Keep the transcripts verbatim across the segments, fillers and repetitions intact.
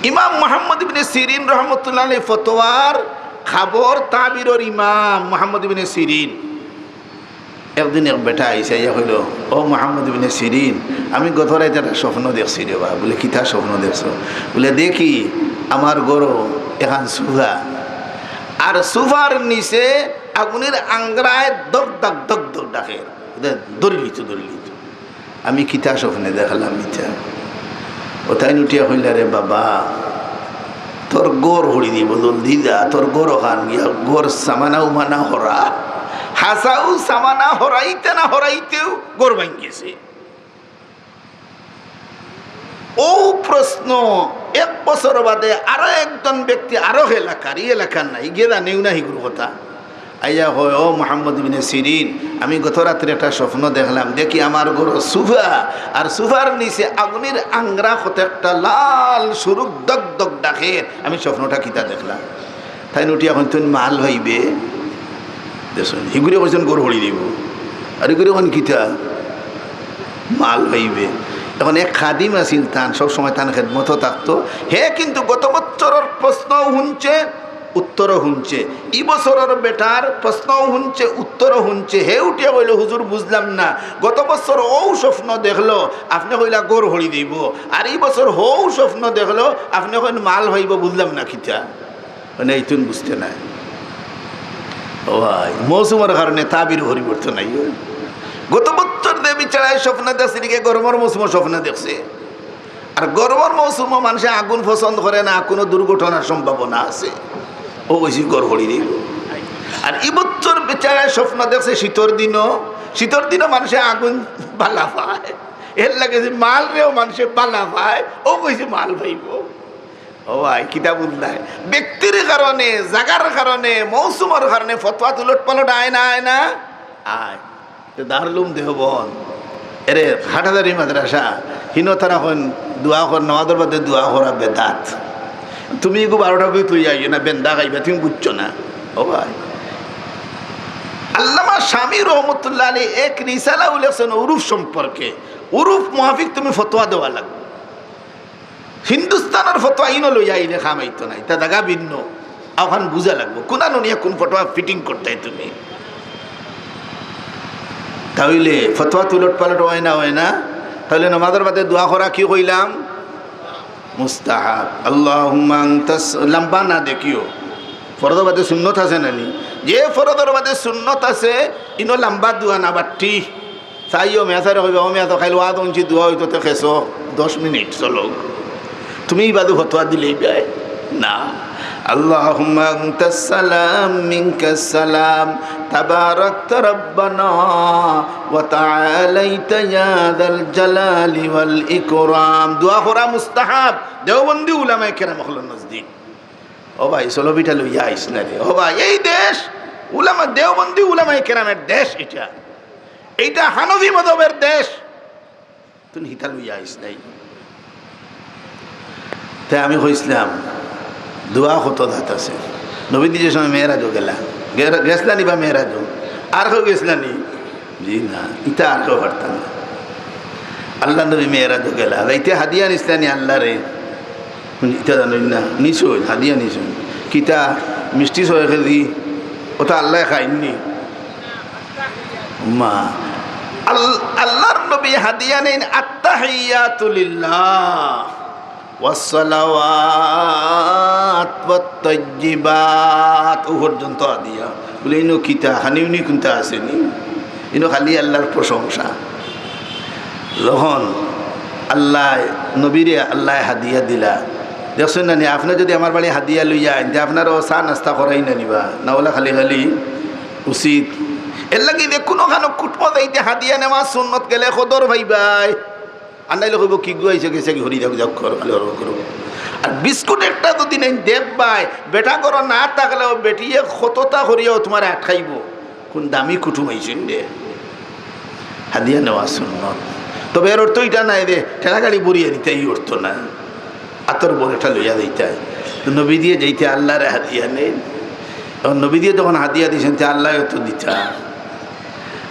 ইমাম মুহাম্মদ ইবনে সিরিন রহমতুল্লাহ আলাইহি ফতোয়ার খাবর তাবিরর ইমাম মুহাম্মদ ইবনে সিরিন। একদিন এক বেটা আইছে, আইয়া কইল, "ও মুহাম্মদ ইবনে সিরিন, আমি গত রাইত একটা স্বপ্ন দেখছি রে বা।" বলে, "কিতা স্বপ্ন দেখছো?" বলে, "দেখি আমার ঘরো এখান সুফা, আর সুফার নিচে আগুনের আংরায় দগ দগ দগ দগ ডাকে, দরিলিত দরিলিত।" আমি কিতা স্বপ্নে দেখলাম ইতা? ও তাইন উঠিয়া কইলা, "রে বাবা, তোর ঘর হরি দিব, জলদি যা, তোর ঘর ওখান গিয়া ঘর সামানা উমানা হরা।" হাছাউ সামানা হরাইতে না হরাইতেউ ঘর ভাঙ্গি গেছে। ও প্রশ্ন এক বছর বাদে আরো একজন ব্যক্তি, আরো এলাকার, ই এলাকার না, ইগিয়ে জানেউ না হিগুর কথা। আইয়া কয়, "ও মুহাম্মদ ইবনে সিরিন, আমি গত রাত্রে একটা স্বপ্ন দেখলাম, দেখি আমার ঘরো সুফা, আর সুফার নিচে আগুনের আংরা কত একটা লাল সুরুক দগ দগ ডাকের, আমি স্বপ্নটা কিতা দেখলাম?" তাইন উঠিয়া কইন, "তুইন মাল পাইবে।" দেখছইন, হিগুরে কইছইন ঘর হরি দিব, আর হিগুরে কইন কিতা? মাল পাইবে। এখন এক খাদিম আছিল তান, সব সময় তান খেদমতো থাকতো। হে কিন্তু গত বছরর প্রশ্নও হুনছে, উত্তরও হুনছে। ই বছরর বেটার প্রশ্নও হুনছে, উত্তরও হুনছে। হে উঠিয়া কইল, "হুজুর, বুঝলাম না, গত বছর অউ স্বপ্ন দেখলো, আপনে কইলা ঘর হরি দিব, আর ই বছর হউ স্বপ্ন দেখলো, আপনে কইন মাল পাইব, বুঝলাম না কিতা?" মানে, ইতুন বুঝতে নাই। ও ভাই, মৌসুমর কারণে তাবির পরিবর্তন নাই। গত বছর যে বেচারায় স্বপ্ন দেখছে, এদিকে গরমর মৌসুমও স্বপ্ন দেখছে। আর গরমর মৌসুমও মানুষে আগুন পছন্দ করে না, কোনো দুর্ঘটনার সম্ভাবনা আছে। ও কইছি ঘর হরি দিব। আর ই বছর বেচারায় স্বপ্ন দেখছে শীতর দিনও, শীতর দিনও মানুষে আগুন বালা পায়। এর লাগে যে মাল রেও মানুষে বালা পায়, ও কইছে মাল পাইব। ও ভাই, কিতা বুঝলায়? ব্যক্তির কারণে, জাগার কারণে, মৌসুমর কারণে ফতোয়াত উলট পালট আয় না, আয় না? আয়। তে দারুল উলুম দেওবন্দ, এরে হাটহাজারী মাদ্রাসা, হিনো তারা কইন দোয়া কর, নমাজর বাদে দোয়া করা বেদাত। তুমি ইগু বারোটা বই তুই আইও না, বেন্দা খাইবা, তুমি বুঝছো না। ও ভাই, আল্লামা শামী রহমতুল্লাহ আলাইহি এক রিসালা উল্লেখছেন উরুফ সম্পর্কে। উরুফ মাফিক তুমি ফতোয়া দেওয়া লাগবে। হিন্দুস্তানর ফতোয়া ইনো লইয়া আইলে কাম আইতো নায়, তা জাগা ভিন্ন, অখান বুঝা লাগবো, কুনানো নিয়া কুন ফতোয়া ফিটিং করতায় তুমি। তাইলে ফতোয়া উলট পালট অয় না, অয় না? তাইলে নমাজর বাদে দোয়া করা কি কইলাম? মুস্তাহাব। আল্লাহুম্মা আনতাস-, লম্বা না দেখিও, ফরজর বাদে সুন্নত আছে না নি? যে ফরজর বাদে সুন্নত আছে, ইনো লম্বা দোয়া না বাট্টি। চাইও মেসারে কইবা, "ও মেসা, খাইল ওয়াজ হুনছি, দোয়া অইতো তে খেছো, দশ মিনিট চলো।" তুমি ই বাদে ফতোয়া দিলেই বায় না। আল্লাহুম্মা আনতাস সালাম মিনকাস সালাম, তাবারাকতা রাব্বানা ওয়া তাআলাইতা ইয়া যাল জালালি ওয়াল ইকরাম। দোয়া করা মুস্তাহাব, দেওবন্দি উলামায়ে কেরাম অকলর নজদিক। ও ভাই, সলফিটা লইয়া আইস না রে। ও ভাই, এই দেশ, উলামা, দেওবন্দি উলামায়ে কেরামের দেশ ইটা। এইটা হানফি মজহবের দেশ। তুই হিতা লইয়া আইস নাই। তাই আমি কইছিলাম, দোয়া কত জাত আছে। নবীজি যে সময় মেরাজও গেলা, গের-, গেছলা নি বা মেরাজও? আর কেউ গেছলা নি? জি না, ইতা আর কেউ পারতা না। আল্লার নবী মেরাজও গেলা, যাইতে হাদিয়া নিছলা নি আল্লারে? ইতা জানইন না, নিছইন, হাদিয়া নিছইন। কিতা? মিষ্টি ছয় কেজি, ওটা আল্লায় খাইননি। মা, আল-, আল্লার নবী হাদিয়া নেইন, আত্তাহিয়াতু লিল্লাহ, ওয়াসসালাওয়াত ওয়াত্তাইয়্যিবাত, ও পর্যন্ত হাদিয়া। বলে, ইনো কিতা? খানি উনি কুনতা আছে নি? ইনো খালি আল্লার প্রশংসা। যখন আল্লায়, নবীরে আল্লায় হাদিয়া দিলা, দেখছইন না নি, আপনে যদি আমার বাড়ি হাদিয়া লইয়া আইন, তে আপনারও চা নাস্তা করাই না নিবা, না ওলা খালি খালি উচিত। এর লাগি যে কুনুখানো কুটুমো যাইতে হাদিয়া নেওয়া সুন্নত, গেলে কদর পাইবায়। আর নাইলে কইবো, "কিগু আইছে গেছে কি, হরি যাও, যাও, করো, খালি হরবর করো।" আর বিস্কুট একটা যদি নেইন, দেখবায়, বেটা ঘরো না থাকলেও বেটিয়ে কততা করিয়াও তুমারে আটকাইবো। কুন দামি কুটুম আইছইন রে। হাদিয়া নেওয়া সুন্নত। তবে এর অর্থ ইটা নায় যে ঠেলা গাড়ি ভরিয়া নিতা, ই অর্থ নায়। আতর বড়টা লইয়া যাইতা। তো নবীজিয়ে যাইতে আল্লারে হাদিয়া নেইন। এখন নবীজিয়ে যখন হাদিয়া দিছইন, তে আল্লায়ও তো দিতা।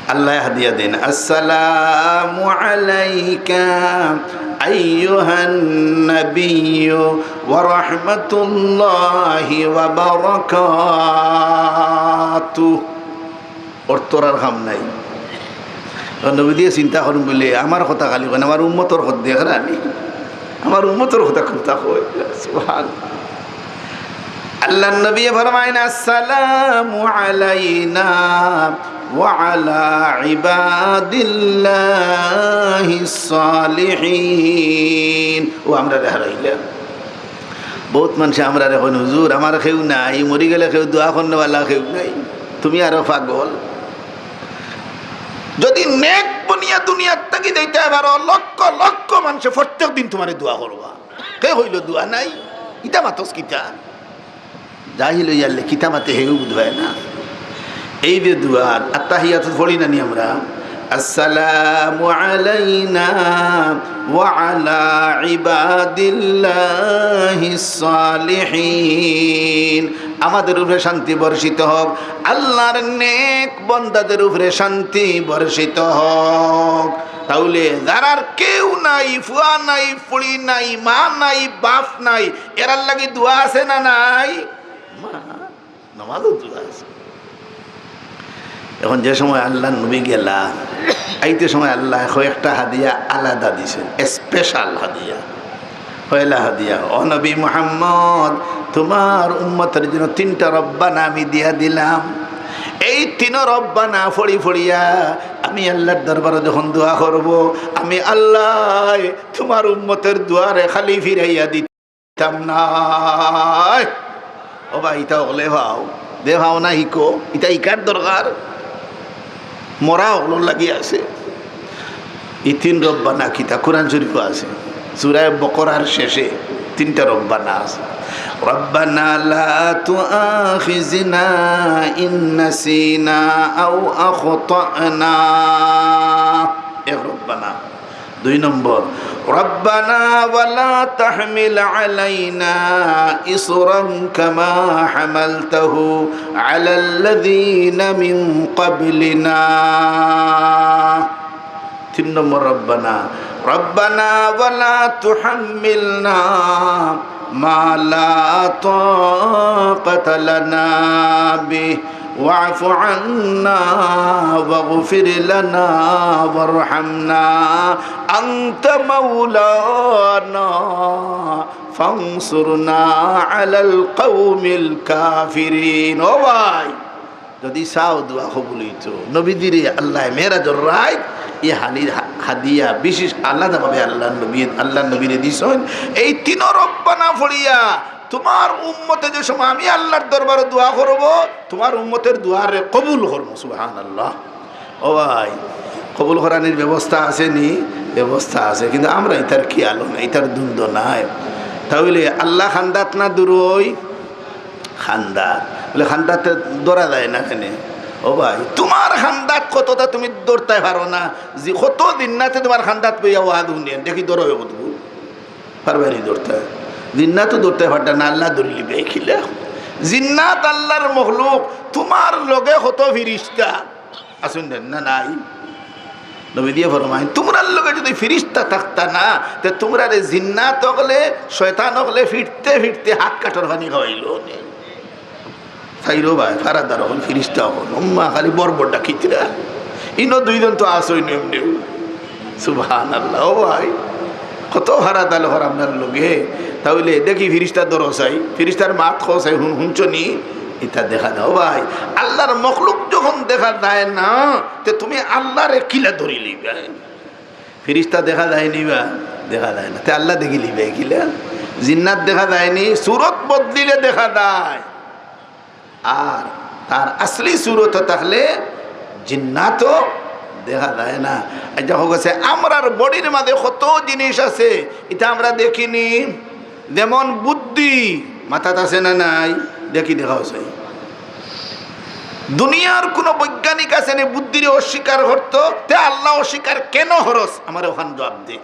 আল্লায় হাদিয়া দেইন, "আসসালামু আলাইকা أيها النبي ورحمة الله وبركاته. অর্থর আর কাম নাই। কারণ নবী দিয়ে চিন্তা করুন বলে, আমার কথা খালি কয় না, আমার উম্মতর কথা দেখরা নি, আমার উম্মতর কথা কুনতা কয়। সুবহান। আল্লাহর নবী ফরমাইন, "আসসালামু আলাইনা ওয়া আলা ইবাদিল্লাহিস সালিহিন।" ও আমরা হারাইলাম। বহুত মানষে আমরারে কইন, "হুজুর, আমার কেউ নাই, মরি গেলে কেউ দোয়া করনেওয়ালা কেউ নাই, তুমি আরো পাগল।" যদি নেক বনিয়া দুনিয়ার থাকি যাইতায় পারো, লক্ষ লক্ষ মানষে প্রত্যেক দিন তুমারে দোয়া করবা। কে কইলো দোয়া নাই? ইতা মাতস কিতা? জাহিল অইয়ারলে কিতা মাতে হেউ বুঝবায় না। এই যে দোয়া, আত্তাহিয়াতুত পড়ি না নি আমরা, "আসসালামু আলাইনা ওয়া আলা ইবাদিল্লাহিস সালিহিন।" আমাদের উপরে শান্তি বর্ষিত হোক, আল্লাহর নেক বন্দাদের উপরে শান্তি বর্ষিত হোক। তাইলে যারার কেউ নাই, ফুয়া নাই, ফুড়ি নাই, মা নাই, বাপ নাই, এরার লাগি দোয়া আছে না নাই? মা, নামাজও দোয়া আছে। এখন যে সময় আল্লাহর নবী গেলা, আইতে সময় আল্লায় কয়েকটা হাদিয়া আলাদা দিছইন, special হাদিয়া। পয়লা হাদিয়া, "ও নবী মুহাম্মদ, তুমার উম্মতর জন্য তিনটা রব্বানা আমি দিয়া দিলাম। এই তিন রব্বানা পড়ি পড়িয়া আমি আল্লাহর দরবারো যখন দোয়া করবো, আমি আল্লায় তুমার উম্মতর দুয়ারে খালি ফিরাইয়া দিতাম নায়।" ও ভাই, ইতা অকলে পাও, যে পাও না হিকো, ইতা হিকার দরকার। মরা অকলর লাগি আছে। ই তিন রব্বানা কিতা? কোরআন শরীফো আছে। সূরা বকরার শেষে তিনটা রব্বানা আছে। "রব্বানা লা তুআখিযনা ইন নাসিনা আও আখতানা।" এক রব্বানা। দুই নম্বর, "রব্বানা ওয়ালা তাহমিল আলাইনা ইসরান কামা হামালতাহু আলাল্লাযিনা মিন ক্বাবলিনা।" তিন নম্বর, রব্বানা, "রব্বানা ওয়ালা তুহাম্মিলনা মা লা তাকাতা লানা বিহি ওয়াফু আন্না ওয়াগফির লানা ওয়ারহামনা আনতা মাওলানা ফানসুরনা আলাল কওমিল কাফিরিন।" ও ভাই, যদি চাও দোয়া কবুল অইতো, নবীজিরে আল্লায় মেরাজর রাইত ই হাদির হা-, হাদিয়া বিশেষ আলাদাভাবে আল্লাহর নবী, আল্লাহর নবীরে দিছইন। এই তিন রব্বানা পড়িয়া তুমার উম্মতে যে সময় আমি আল্লাহর দরবারো দোয়া করবো, তুমার উম্মতর দোয়ারে কবুল করমু। সুবহানাল্লাহ। ও ভাই, কবুল করানির ব্যবস্থা আছে নি? ব্যবস্থা আছে, কিন্তু আমরা ইতার খেয়ালও নাই, ইতার ধুন্দও নাই। তাইলে আল্লাহ কান্দাত না দূরই? কান্দাত। বলে, কান্দাত ধরা যায় না কেনে? ও ভাই, তুমার কান্দাত কততা তুমি ধরতায় পারো না, যে কত জিন্নাতে তুমার কান্দাত বইয়া ওয়াজ হুনইন, দেখি ধরো কতটুকু। পারবায় নি ধরতায়? জিন্নাতও ধরতায় পারতা না, আল্লায় ধরিলিবা কিলা? জিন্নাত আল্লাহর মখলুক, তুমার লগে কত ফিরিস্তা আছইন না, না নাই? নবীজিয়ে ফরমাইন, তুমরার লগে যদি ফিরিস্তা থাকতা না, তে তুমরারে জিন্নাত অকলে, শয়তান অকলে ফিরতে ফিরতে হাত কাটর পানি খাওয়াইলো নে। চাইরো ভাই, ফারাদার অকল, ফিরিস্তা অকল, উম্মা খালি বড় বড় ডাকিতরা। ইনো দুইজন তো আছইন এমনেউ। সুবহানাল্লাহ। ও ভাই, কত ফারাদার অকল আমরার লগে। তাইলে দেখি ফিরিস্তা ধরো চাই, ফিরিস্তার মাত কও চাই, হুন-, হুনছো নি? ইতা দেখা যায়। ও ভাই, আল্লাহর মখলুক যখন দেখা যায় না, তে তুমি আল্লাহরে কিলা ধরিলিবায়? ফিরিস্তা দেখা যায় নি বা? দেখা যায় না। তে আল্লাহ দেখিলিবায় কিলা? জিন্নাত দেখা যায় নি, সুরত বদলিলে দেখা যায়। আর তার আসলি সুরত থাকলে জিন্নাতও দেখা যায় না। এই যে হোক আছে, আমরার বডির মাঝে কত জিনিস আছে, ইতা আমরা দেখি নি। যেমন বুদ্ধি, মাথাত আছে না নাই? দেখি, দেখাও চাই। দুনিয়ার কুনু বৈজ্ঞানিক আছে নি বুদ্ধিরে অস্বীকার করতো? তে আল্লাহ অস্বীকার কেনে করস? আমারে অখান জবাব দে।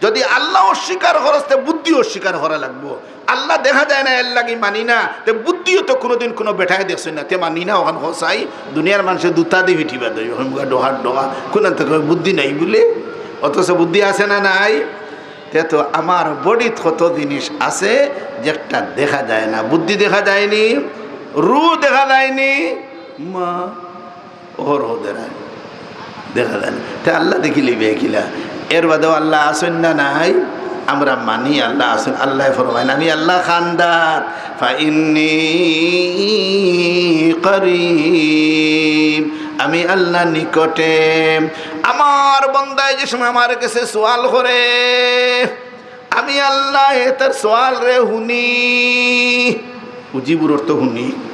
যদি আল্লাহ অস্বীকার করস, তে বুদ্ধি অস্বীকার করা লাগবো। আল্লাহ দেখা যায় না, এর লাগি মানি না, তে বুদ্ধিও তো কুনুদিন কুনু বেটায় দেখছইন না, তে মানি না, অখান কও চাই। দুনিয়ার মানষে দুতা দি ফিটিবা দেয়, অখান মুখা ডোহার ডোহা, কুনান থাকি বুদ্ধি নাই বুলে, অথচ বুদ্ধি আছে না নাই? তে তো আমার বডিত কত জিনিস আছে যেটা দেখা যায় না। বুদ্ধি দেখা যায়নি, রু দেখা যায়নি, মা, ওর দেখা যায় না। তে আল্লাহ দেখিলিবে কিলা? এর বাদেও আল্লাহ আছইন না নাই? আমরা মানি আল্লাহ আছইন। আল্লায় ফরমাইন, "আমি আল্লাহ খান্দাত, ফাইন্নী করিব।" আমি আল্লাহ নিকটে। আমার বন্দায় যে সময় আমার কাছে সওয়াল করে, আমি আল্লাহ এ তার সওয়ালরে হুনি। উজিবুর অর্থ হুনি।